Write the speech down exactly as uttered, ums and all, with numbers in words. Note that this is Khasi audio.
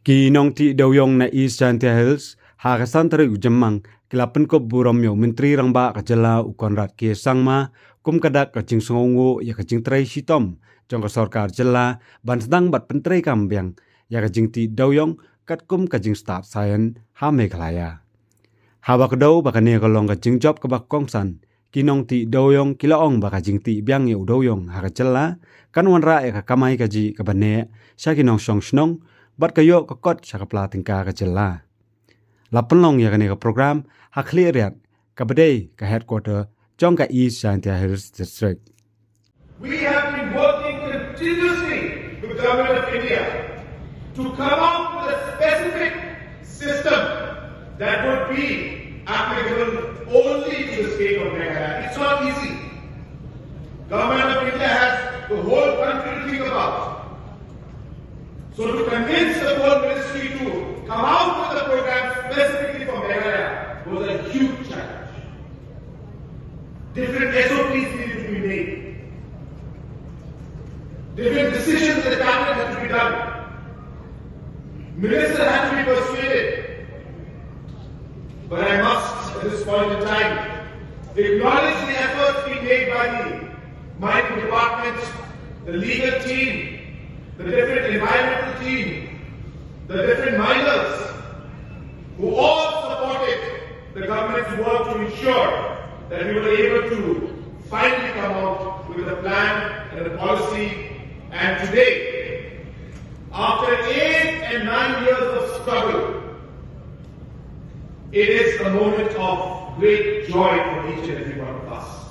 Ki nongtih dewïong na East Jaintia Hills ha ka san tarik u Jymmang ki la pynkup burom ïa u Myntri Rangbah ka jylla u Conrad K Sangma kum ka dak ka jingsngewnguh ïa ka jingtrei shitom jong ka sorkar jylla ban sdang bad pyntreikam biang ïa ka jingtih dewïong katkum ka jingstad saian ha Meghalaya. Haba kdew ba kane ka long ka jingjop kaba kongsan, ki nongtih dewïong ki la ong ba ka jingtih biang ïa u dewïong ha ka jylla kan wanrah ïa ka kamai kajih kaba neh sha ki nongshong shnong bad ka ïoh ka kot sha ka pla tyngka ka jylla. La pynlong ïa kane ka program ha Khliehriat kaba dei ka headquarter jong ka East Jaintia Hills District. We have been working continuously with Government of India to come up with a specific system that would be applicable only to the state of Meghalaya. It's not easy. Government of India has the whole country to think about. So to convince the whole ministry to come out with a program specifically for Meghalaya was a huge challenge. Different S O Ps needed to be made. Different decisions in the cabinet had to be done. Minister had to be persuaded. But I must, at this point in time, acknowledge the efforts being made by the mining department, the legal team, the different environmental team, the different miners who all supported the government's work to ensure that we were able to finally come out with a plan and a policy. And today, after eight and nine years of struggle, it is a moment of great joy for each and every one of us.